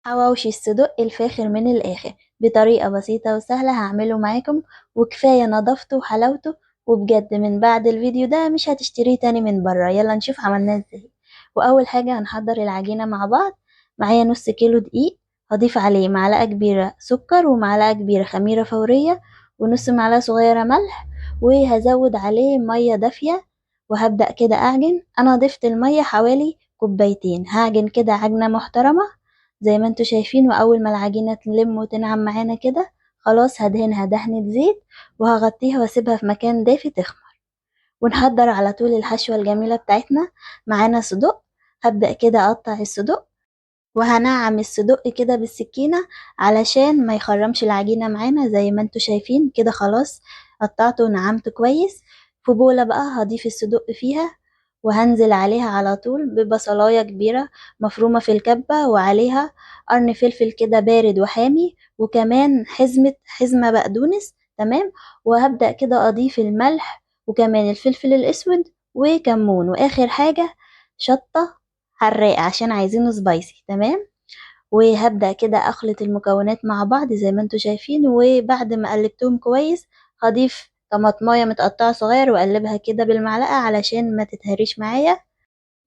حواوشي الصدق الفاخر من الآخر بطريقة بسيطة وسهلة هعمله معاكم، وكفاية نظافته وحلاوته، وبجد من بعد الفيديو ده مش هتشتريه تاني من بره. يلا نشوف عملناه ازاي. واول حاجة هنحضر العجينة مع بعض. معايا نص كيلو دقيق، هضيف عليه معلقة كبيرة سكر ومعلقة كبيرة خميرة فورية ونص معلقة صغيرة ملح، وهزود عليه مية دافية وهبدأ كده أعجن. أنا ضفت المية حوالي كوبايتين، هعجن كده عجنة محترمة زي ما انتوا شايفين. وأول ما العجينة تلم وتنعم معانا كده خلاص هدهنها دهنة زيت وهغطيها واسيبها في مكان دافي تخمر. ونحضر على طول الحشوة الجميلة بتاعتنا. معانا صدق، هبدأ كده أقطع الصدق وهنعم الصدق كده بالسكينة علشان ما يخرمش العجينة معانا زي ما انتوا شايفين كده. خلاص قطعته ونعمته كويس. في بولة بقى هضيف الصدق فيها وهنزل عليها على طول ببصلاية كبيرة مفرومة في الكبة، وعليها قرن فلفل كده بارد وحامي، وكمان حزمة بقدونس. تمام. وهبدأ كده أضيف الملح وكمان الفلفل الأسود وكمون، وآخر حاجة شطة حراقة عشان عايزينه سبايسي. تمام. وهبدأ كده أخلط المكونات مع بعض زي ما انتوا شايفين. وبعد ما قلبتهم كويس هضيف طماطمايه متقطعة صغير وأقلبها كده بالمعلقة علشان ما تتهريش معايا.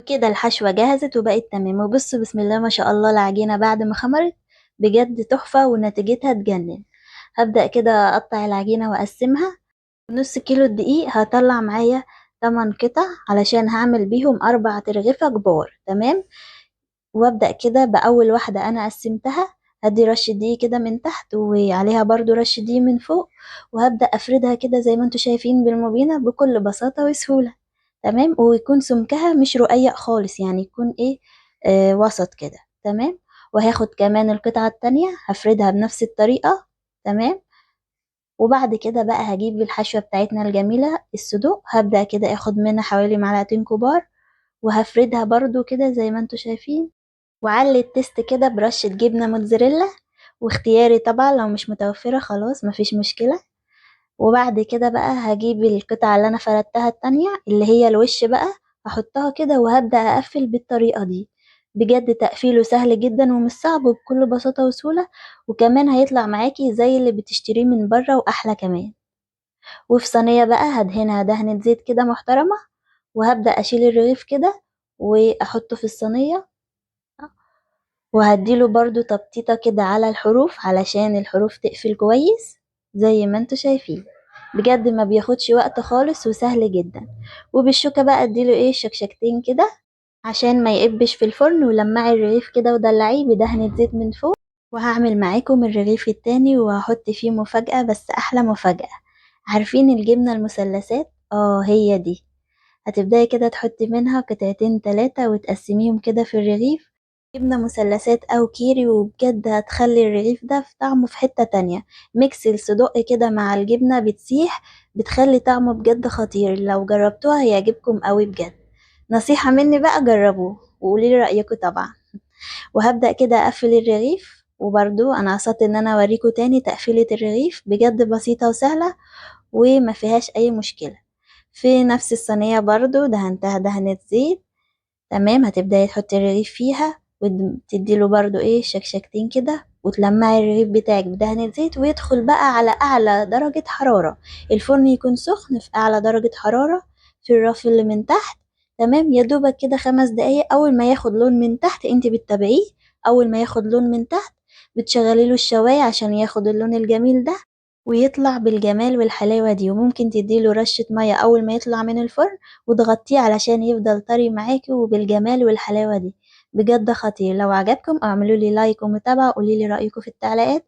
كده الحشوة جهزت وبقت تمام. وبصوا بسم الله ما شاء الله العجينة بعد ما خمرت بجد تحفة ونتيجتها تجنن. هبدأ كده أقطع العجينة وأقسمها. نص كيلو الدقيق هطلع معايا 8 قطع علشان هعمل بيهم 4 ترغيفة كبار. تمام. وابدأ كده بأول واحدة أنا قسمتها، هدي رشة دقيق كده من تحت وعليها برضو رشة دقيق من فوق، وهبدأ أفردها كده زي ما انتوا شايفين بالمبينة بكل بساطة وسهولة. تمام. ويكون سمكها مش رقيق خالص، يعني يكون وسط كده. تمام. وهاخد كمان القطعة التانية هفردها بنفس الطريقة. تمام. وبعد كده بقى هجيب الحشوة بتاعتنا الجميلة الصدوق، هبدأ كده اخد منها حوالي معلقتين كبار وهفردها برضو كده زي ما انتوا شايفين. وعلي التست كده برشة جبنة موتزاريلا، واختياري طبعا لو مش متوفرة خلاص مفيش مشكلة. وبعد كده بقى هجيب القطعة اللي انا فردتها التانية اللي هي الوش بقى، هحطها كده وهبدأ اقفل بالطريقة دي. بجد تقفيله سهل جدا ومش صعب وبكل بساطة وسهولة، وكمان هيطلع معاكي زي اللي بتشتريه من بره واحلى كمان. وفي صينية بقى هدهنها دهنة زيت كده محترمة، وهبدأ اشيل الرغيف كده واحطه في الصينية، وهديله برضو تبطيطة كده على الحروف علشان الحروف تقفل كويس زي ما انتوا شايفين. بجد ما بياخدش وقت خالص وسهل جدا. وبالشوكة بقى اديله شكشكتين كده عشان ما يقبش في الفرن، ولمعي الرغيف كده ودلعيه بدهنة زيت من فوق. وهعمل معاكم الرغيف التاني وهحط فيه مفاجأة، بس احلى مفاجأة. عارفين الجبنة المثلثات؟ هي دي. هتبدأي كده تحطي منها قطعتين تلاتة وتقسميهم كده في الرغيف، جبنة مثلثات او كيري، وبجد هتخلي الرغيف ده في طعمه في حتة تانية. ميكس الصدق كده مع الجبنة بتسيح، بتخلي طعمه بجد خطير. لو جربتوها هيعجبكم قوي بجد. نصيحة مني بقى جربوه وقولي لي رأيكم طبعا. وهبدأ كده اقفل الرغيف، وبرضو انا قصدت ان انا اوريكم تاني تقفيلة الرغيف، بجد بسيطة وسهلة وما فيهاش اي مشكلة. في نفس الصينية برضو دهنتها دهنة زيت. تمام. هتبدأي تحطي الرغيف فيها وتديله برضو شكشكتين كده، وتلمعي الرغيف بتاعك بدهنة زيت، ويدخل بقى على اعلى درجة حرارة. الفرن يكون سخن في اعلى درجة حرارة في الرف اللي من تحت. تمام. يا دوبك كده 5 دقايق، اول ما ياخد لون من تحت انت بتتابعيه، اول ما ياخد لون من تحت بتشغلي له الشواية عشان ياخد اللون الجميل ده ويطلع بالجمال والحلاوة دي. وممكن تديله رشة مية اول ما يطلع من الفرن وتغطيه علشان يفضل طري معاكي وبالجمال والحلاوة دي. بجد خطير. لو عجبكم اعملوا لي لايك ومتابعة وقولي لي رأيكم في التعليقات.